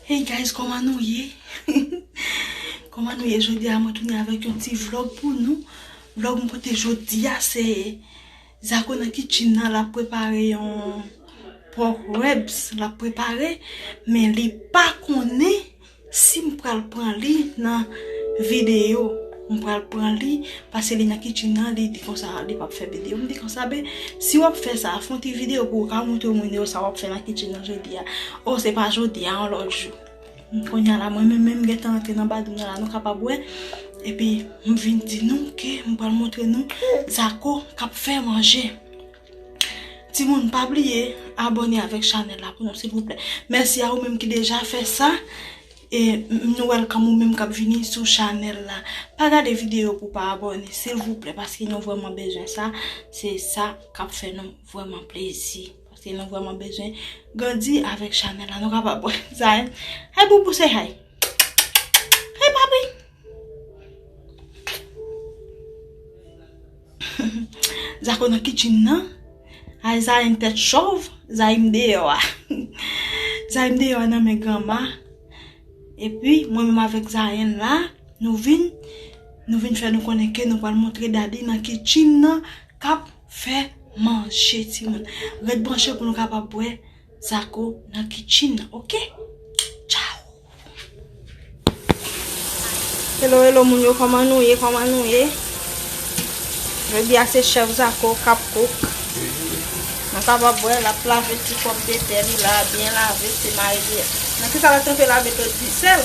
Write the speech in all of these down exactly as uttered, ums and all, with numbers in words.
Hey guys, kòman nou ye? Kòman nou ye? Jodi a mwen tounen avèk yon ti vlòg pou nou. Vlòg mwen pote jodi a se Zako nan kitchen nan, l ap prepare yon pork ribs, l ap prepare, men li pa konnen si m pral pran li nan videyo. M pral pran li, paske li nan kitchen nan, li di konsa li p ap fè videyo. M di konsa, ben, si w ap fè sa, fè yon ti videyo pou w ka montre moun yo sa w ap fè nan kitchen nan jodi a. O, se pa jodi a, yon lòt jou. Kounye a la, mwen menm, menm gentan antre nan badou nan la, nou kapab wè. Epi, m vin di nou ke m pral montre nou Zako k ap fè manje. Timoun, pa bliye abòne avèk chanèl la pou nou, silvouplè. Mèsi a ou menm ki deja fè sa. E m, nou welcome ou menm k ap vini sou chanèl la. Pa gade videyo pou w pa abòne, silvouplè, paske nou vrèman bezwen sa. Se sa k ap fè nou vrèman plezi. Paske nou vrèman bezwen grandi avèk chanèl la. Nou kapab wè Zayn. Hey, boubou, say hi. Hey, papi. Zako nan kitchen nan. Ay, Zayn tèt chòv. Zayn deyò a. Zayn deyò a nan men granma. Epi, mwen menm avèk Zayn la, nou vin, nou vin fè nou konnen ke nou pral montre Daddy nan kitchen nan k ap fè manje, timoun. Ret branche pou nou kapab wè Zako nan kitchen nan, oke? Tchao! Hello, hello, moun yo, kòman nou ye? Kòman nou ye? Jodi a se chèf Zako k ap cook. Nou kapab wè, l ap lave ti pòmdetè li la, byen lave, se mayi li. Nan kisa l ap tranpe la, met lòt di sèl?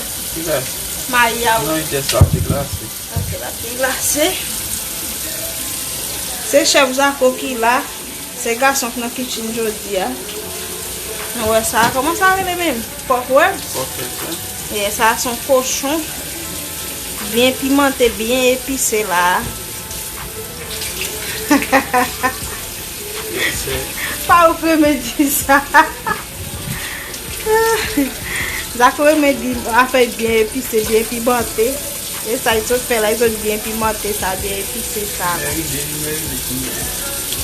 Mayi a, wi. Non, li jis lave glase. Ok, l ap byen glase. Se chèf Zako ki la. Se gason k nan kitchen jodi a. Nou wè sa. Kòman sa rele menm? Pork ribs? Pork ribs, wi. Yeah, sa se yon kochon. Byen pimante, byen epise la. Pa ou k renmen di sa. Zako renmen di afè byen epise, byen pimante. E sa li sot fè la, li sot byen pimante sa, byen epise sa la.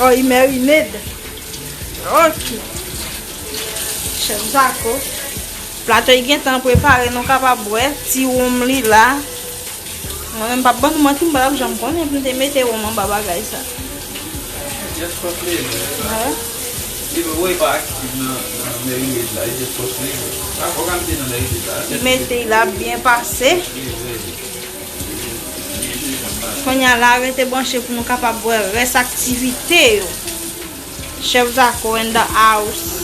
Oh, li marinate. Ok. Chèf Zako. Plato li gentan prepare, nou kapab wè ti wonm li la. Mwen menm, p ap ban nou manti, m pa t ap janm konnen pou m te mete wonm anba bagay sa. Just for flavor. Wi. Li pa, wi, pa aktif nan, nan marinade la, it's just for flavor. Sa fò ka mete nan marinade la. Li mete, l ap byen pase. Kounye a la, rete branche pou nou kapab wè rès aktivite yo. Chèf Zako in the house.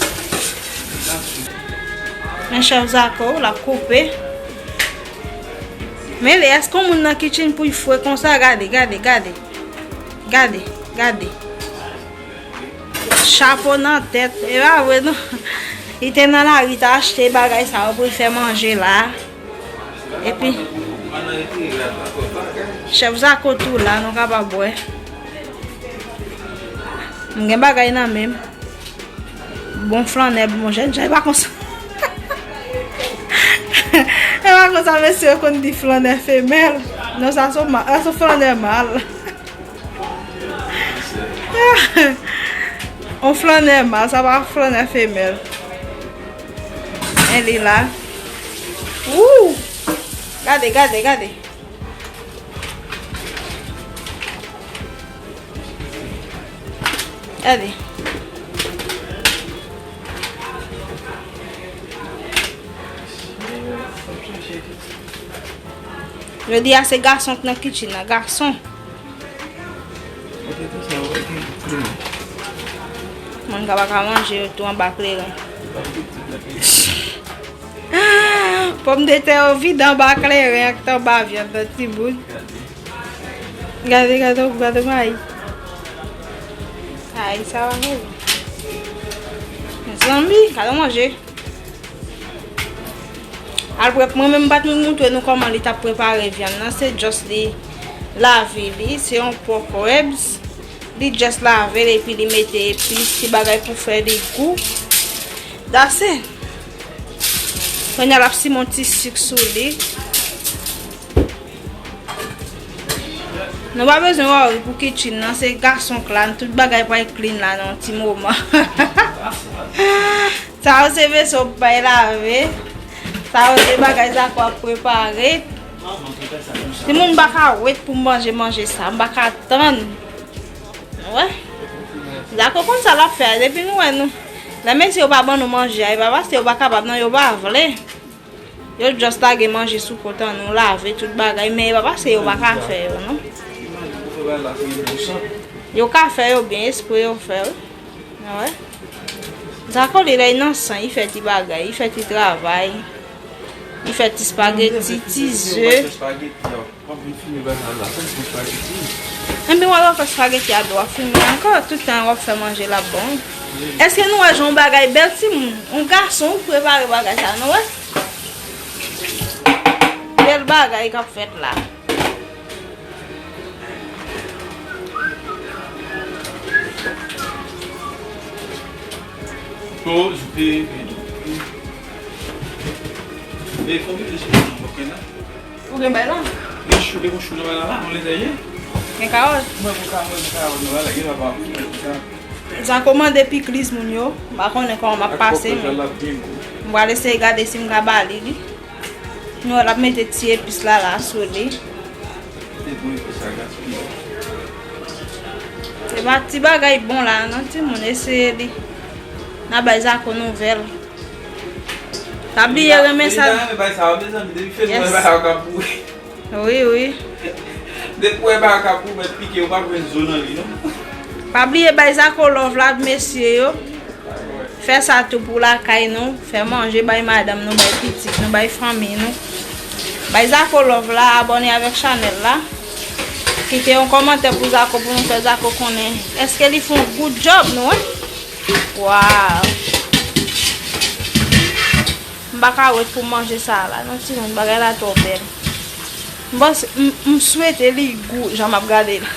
Men chèf Zako, l ap koupe. Men li, èske yon moun nan kitchen pou l fre konsa? Gade, gade, gade. Gade, gade. Chapo nan tèt. E pa vre, non. Li te nan lari, ta achte bagay sa yo pou l fè manje la. Epi, chèf Zako tou la, nou kapab wè. M gen bagay nan men m. Bon flannè, bon jènjan, e pa konsa. E pa konsa, mesye yo konn di flannè femèl. Non, sa se ma-, sa se flannè mal. On flannè mal, sa pa flannè femèl. E li la. Wouw! Gade, gade, gade. Gade. Jodi a se gason k nan kitchen nan, gason. Moun ka pa ka manje yo tou anba kleren. Pòmdetè yo vide anba kleren ak anba vyann nan, timoun. Gade, gade, gade mayi. Ay, sa va move. Mezanmi, gade manje. Al prep, mwen menm m pa t moutre nou kòman li t ap prepare vyann nan, se just li lave li, se yon pork ribs. Li just lave l epi li mete epis, ti bagay pou fè li gou. That's it. Kounye a l ap simen yon ti sik sou li. Nou pa bezwen worry pou kitchen nan, se gason k la, tout bagay pral clean la nan yon ti moman. Sa yo se veso pou bay lave. Sa yo se bagay Zako ap prepare. Timoun, m pa ka wet pou m manje manje sa. M pa ka tann. Wè. Zako konn sa l ap fè a. Depi nou wè nou. Lè mesye yo pa ban nou manje a, e pa paske yo pa kapab, non, yo pa vle. Yo just lage manje sou kont an nou, lave tout bagay, men e pa paske yo pa ka fè yo, non. Yo ka fè yo byen, espre yo fè, wi. Wè. Zako li la, li nan san, li fè ti bagay, li fè ti travay, li fè ti spageti, ti ze. Enben, w ap fè spageti a, w ap fè manje, l ap bon. Èske nou wè jan yon bagay bèl timoun? Yon gason ou prepare bagay sa, nou wè? Bèl bagay k ap fèt la. Ou gen bay la? Gen chou, gen chou nan bay la, la, mwen lè ye. Gen kawòt? Mwen pou kawòt, gen kawòt nan bay la, gen papa. Zako mande pikliz moun yo, m pa konnen kòman m ap pase, men m pral eseye gade si m ka ba li li. Nou wè l ap mete ti epis la, la, sou li. Se pa ti bagay bon la, non, timoun, eseye li. N a bay Zako nouvèl. Pa bliye renmen sa. Li ta renmen bay sa yo, mezanmi, depi Facebook, yes, bay sa yo ka boure. Wi, wi. Depi w wè bagay ka pou mèt pike, ou p ap jwenn zo nan li, non. Pa bliye bay Zako love la, mesye yo. Fè sa tou pou lakay nou. Fè manje bay madanm nou, bay pitit nou, bay fanmi nou. Bay Zako love la, abòne avèk chanèl la. Kite yon kòmantè pou Zako, pou nou fè Zako konnen èske li fè yon good job, nou, wi. Waw. M pa ka wet pou m manje sa a la, non, timoun, bagay la twò bèl. M panse, m, m swete li gou, jan m ap gade la.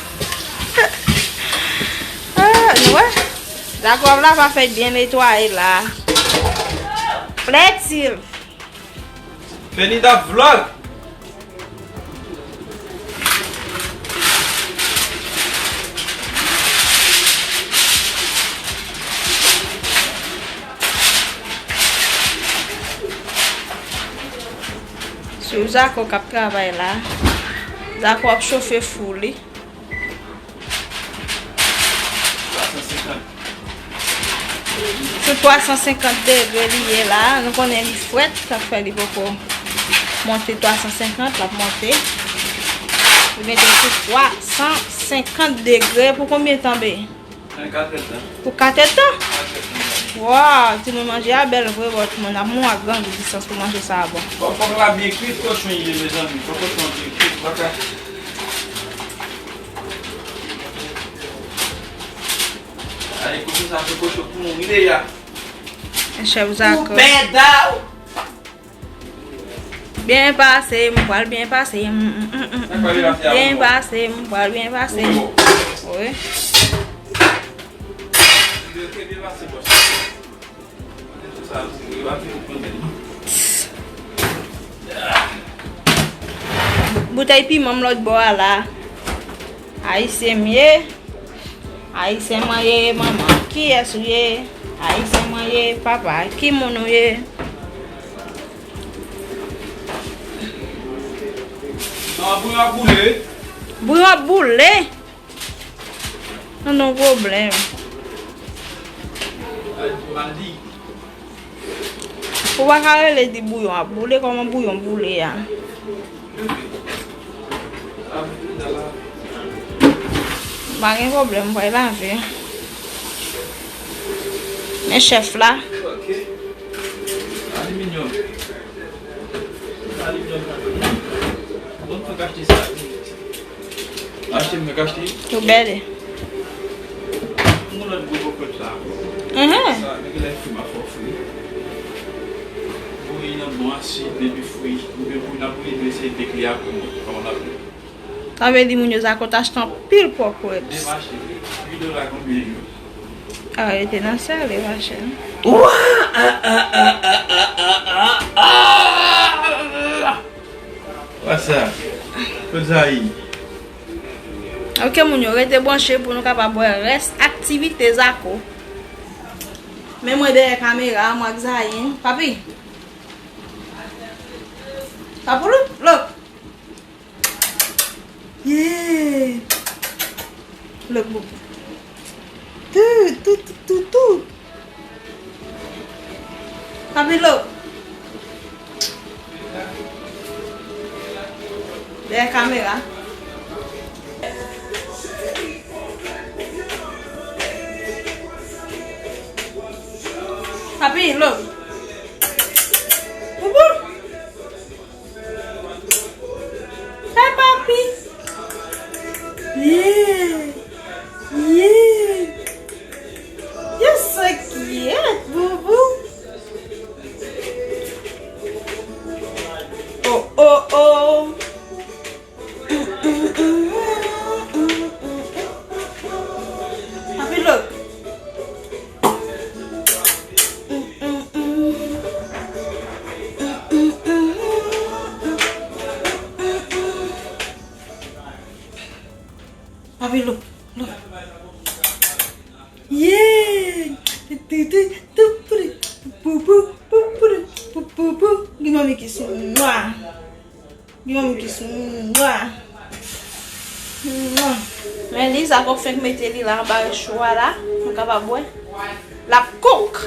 Ah, nou wè? Dakò, la pa fèt byen netwaye la. Plètil. Fenida Vlog. Sou Zako k ap travay la. Zako ap chofe fou li. Sou twa san senkant degre li ye la. Nou konnen li frèt, sa fè li poko monte twa san senkant, l ap monte. Li mete l sou twa san senkant degre pou konbyen tan, be? Pou kat èdtan. Pou kat èdtan? Kat èdtan. Waw, timoun, manje a bèl vre, bò, timoun, ap mou ak grangou disans pou manje sa a bon. Fò kòk la byen kwit, kochon ye, mezanmi. Fò kochon byen kwit, baka. Ay, kote sa, se kochon pou mouri deja. Chèf Zako. Ou bèda, ou. Byen pase, m pral byen pase. Mm, mm, mm, mm, mm. Byen pase, m pral byen pase. Wi. Boutèy piman m lòt bò a la. Ayisyen m ye. Ayisyen mwen ye, manman. Kiyès ou ye? Ayisyen mwen ye, papa. Ki moun ou ye? Non, bouyon ap boule. Bouyon ap boule? An, non, pwoblèm. Ou pa ka rele di bouyon ap boule, kòman bouyon boule a? Pa gen pwoblèm, m pral lave. Men chèf la. Aliminyòm. Aliminyòm. Bon, fòk achte sa. Achte, m fèk achte. Ou bèle. Yon lòt gwo pòpèt la. Mhm. Sa, men gen lè fri, m ap fè w fri. Bouyi nan bon asid, epi fri. Oubyen bouyi nan bouyi, epi eseye bake li apre, kòman l ap ye. Sa vle di moun yo Zako t achte anpil pòpèt. Demache, uit dola konbyen yo? Ah, yo te nan sèl, e pa chè, non? What's up? Kot Zayi? Ok, moun yo, rete branche pou nou kapab wè rès aktivite Zako. Men mwen dèyè kamera, mwen ak Zayi. Papi, Papi, look, look. Yeah. Look, boom. Tou, tou, tou, tou, tou. Papi, look. Dèyè kamera. Papi, look. Boubou. Hey, papi. Yeah. Yeah. You're so cute, boo boo. Oh, oh, oh. Papi, look. Papi, look, look. Yeah! Gen manmi ki sou mwa. Gen manmi ki sou mwa. Mwa. Men li, Zako fenk mete li la anba cho a la, nou kapab wè. L ap kouk.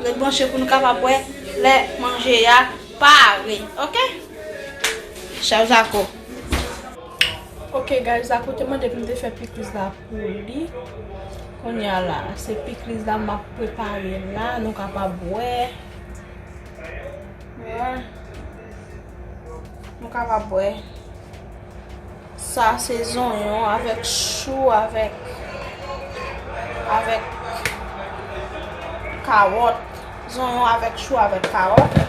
Ret branche pou nou kapab wè lè manje a pare. Oke? Chèf Zako. Oke, guys, Zako te mande pou m te fè pikliz la pou li. Kounye a la, se pikliz la m ap prepare la, nou kapab wè. Wè. Nou kapab wè. Sa se zonyon avèk chou, avèk, avèk kawòt. Zonyon avèk chou, avèk kawòt.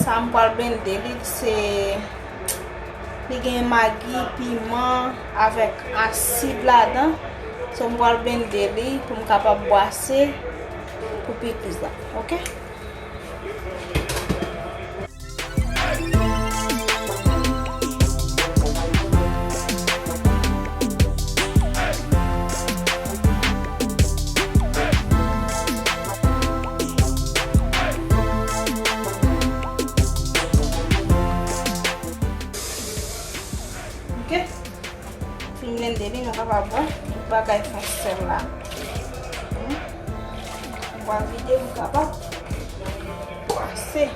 Sa m pral blende li, se, li gen magi, piman, avèk asid ladan. So, m pral blende li pou m kapab bwase pou pikliz la. Oke? Oke? Fin blende li, nou kapab wè tout bagay fon sèl la. Hmm. Ou pral vide, ou kapab pase.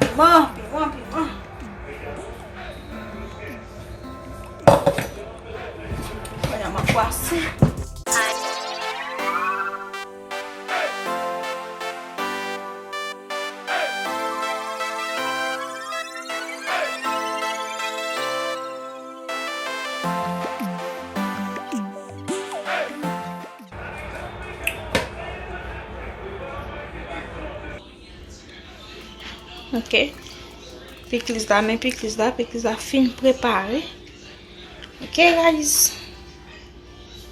Piman, piman, piman. Kounye a m ap pase. Ok. Pikliz la, men pikliz la, pikliz la fin prepare. Ok, guys.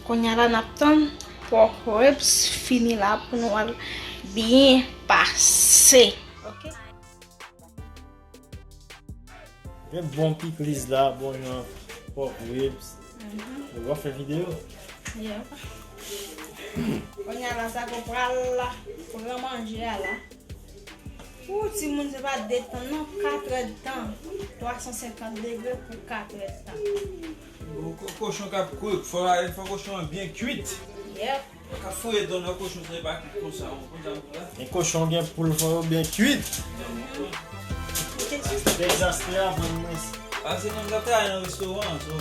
Kounye a la, n ap tann pork ribs fini la pou nou al byen pase. Ok. Gen bon pikliz la, bon jan pork ribs. Mhm. Ou va fè videyo? Yeah. Kounye a la, Zako pral pran manje a la. Pou timoun, se pa detann non, katrèdtan. Twa san senkant degre pou katrèdtan. Bon, ko-, kochon k ap kwit, fò, fò kochon an byen kwit. Yep. Ka foure dan nan kochon, sa e pa kwit konsa, ou konn sa m di la? Men kochon gen poul, fò yo byen kwit. Dezastè a vann mwen. Pase nan m t ap travay nan restoran, so.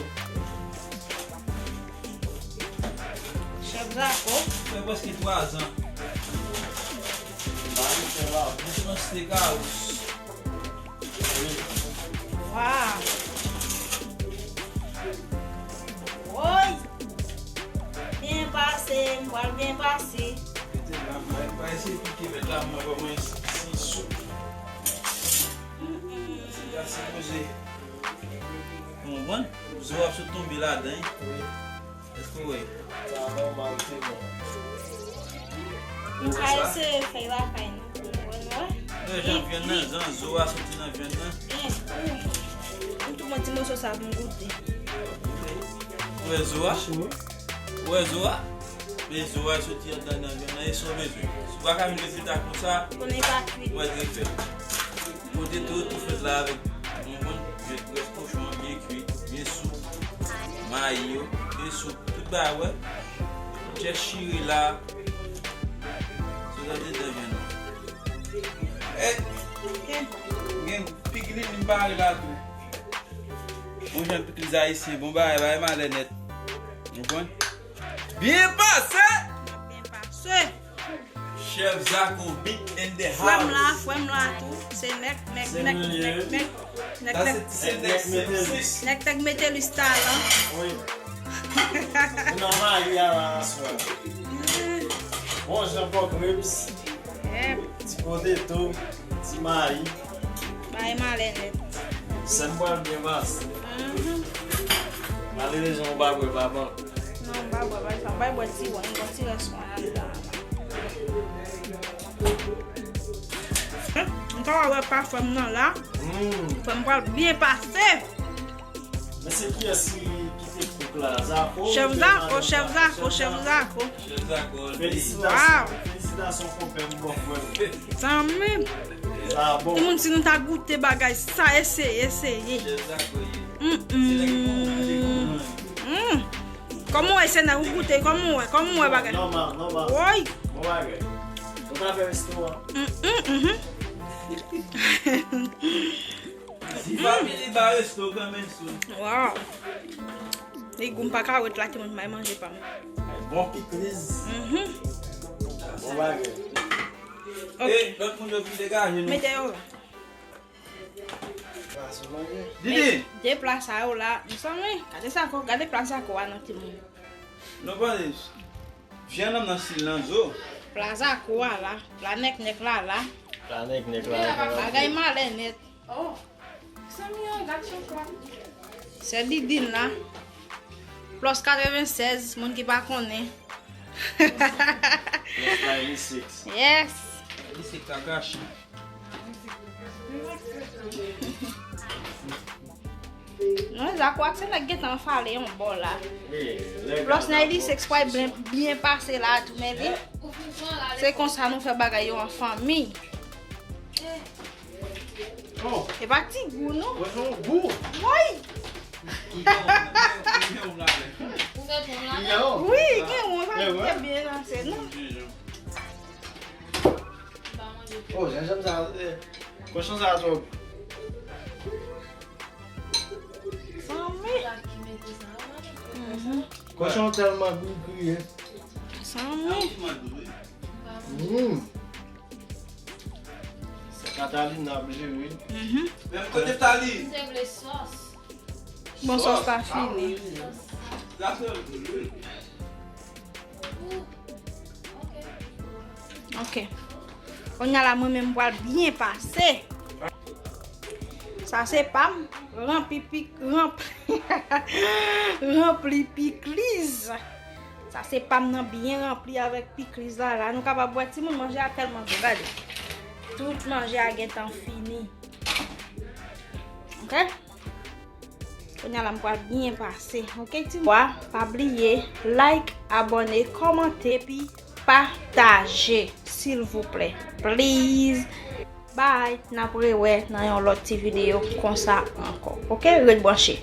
Chèf Zako. Fè prèske twa zan. Mwen se nan steakhouse. Waw. Woy. Byen pase, m pral byen pase. Mete la, mwen pa eseye pike mèt la, mwen pa mwen si sou. Mm, mm. Se ta sipoze. Ou konprann? Zo ap sot tonbe ladan, wi. Èske w wè? Sa nòmal, se bon. Nou ka eseye fè lakay nou pou nou wè, nou wè. Wè jan vyann nan, jan zo a soti nan vyann nan. Gen gou. M tou pran ti moso sa pou m goute. Ou wè zo a? Ou wè zo a? Men zo a soti anndan nan vyann nan, e sa w bezwen. Si w pa ka vin rezilta konsa, konnen pa kwit. Ou wè trè fèb. Pote tou, tou fèt la avèk, ou konprann, brès kochon an byen kwi, byen soup, mayi yo, byen soup, tout bagay, wè. Chèch chire la, sou gade dedan vyann nan. Eh, gen pikliz m pare la tou. Bon jan pikliz ayisyen, bon bagay, bagay malè nèt. Ou konprann? Byen pase! Byen pase. Chèf Zako Beat in the house. Frè m la, frè m la tou. Se nèg, nèg, nèg, nèg, nèg, nèg, nèg, nèg, nèg, nèg Metellus talan. Wi. Nou nan mari a la aswè. Bon jan pòk ribs. Yep. Ti poteto, ti mayi. Bay malè nèt. Sèm pral byen pase. Mhm. Malerezman, ou pa bwè, papa. Non, m pa bwè, pa sa. M pa bwè ti wèn, m bwè ti rès wèn anndan an. M ta wè pa frè m nan la. Mm. Frè m pral byen pase. Men se kiyès ki, ki te kouk la? Zako, Chèf Zako, Chèf Zako, Chèf Zako. Chèf Zako. Felisitasyon. Wow. Felisitasyon, konpè m, bon frè m. Zanmi. Sa bon. Timoun, si nou ta goute bagay sa, eseye, eseye. Chèf Zako ye. Mm, mm. Se nèg ki konn manje, konn manje. Mm. Kòman w wè, Senè, ou goute? Kòman w wè? Kòman w wè bagay? Nòmal, nòmal. Woy! Bon bagay. Ou ka fè restoran. Mm, mm, mhm. Si family ba resto kanmenm sou. Wow. Li gou, m pa ka ret la, timoun, m al manje pa m. Bon pikliz. Mhm. Bon bagay. Ok. E, lòt moun yo ki degaje nou. Mete yo la. Didi! De pla sa yo la, mezanmi, gade sa ko, gade pla sa ko a non timoun. Nou panse vyann nan nan sil nan zo. Pla sa ko a la, pla nèk nèk la la. Pla nèk nèk la. Bagay malè nèt. Oh, mezanmi, gad chòch la. Se Didine la. Plus katrevennsèz, moun ki pa konnen. Plus ninety-six. Yes. Ninety-six a kache. Non, Zako ak se nèg gentan fale yon bò la. Plus ninety-six pral byen, byen pase la tou, men li. Se konsa nou fè bagay yo an fanmi. Oh. E pa ti gou, non. Mwen se yon gou. Woy! Wi, gen yon, e pa byen ranse, non. Oh, jenjanm sa, eh, kochon sa twòp. Fanmi. Mhm. Kochon tèlman gou kriye. Fanmi. Mm. Se Catalina ap jere. Mhm. Menm kote Tali. Se vle sòs. Bon, sòs pa fini. Ok. Kounye a la, mwen menm, m pral byen pase. Sa se pa m, ranpli pik, ranpli, ranpli pikliz. Sa se pa m nan byen ranpli avèk pikliz la, la. Nou kapab wè timoun manje a tèlman gwo, gade. Tout manje a gentan fini. Ok? Kounye a la, m pral byen pase. Ok, timoun? Pa bliye like, abòne, kòmante, epi pataje, silvouplè. Please. Bye. N ap rewè nan yon lòt ti videyo konsa ankò. Ok? Ret branche.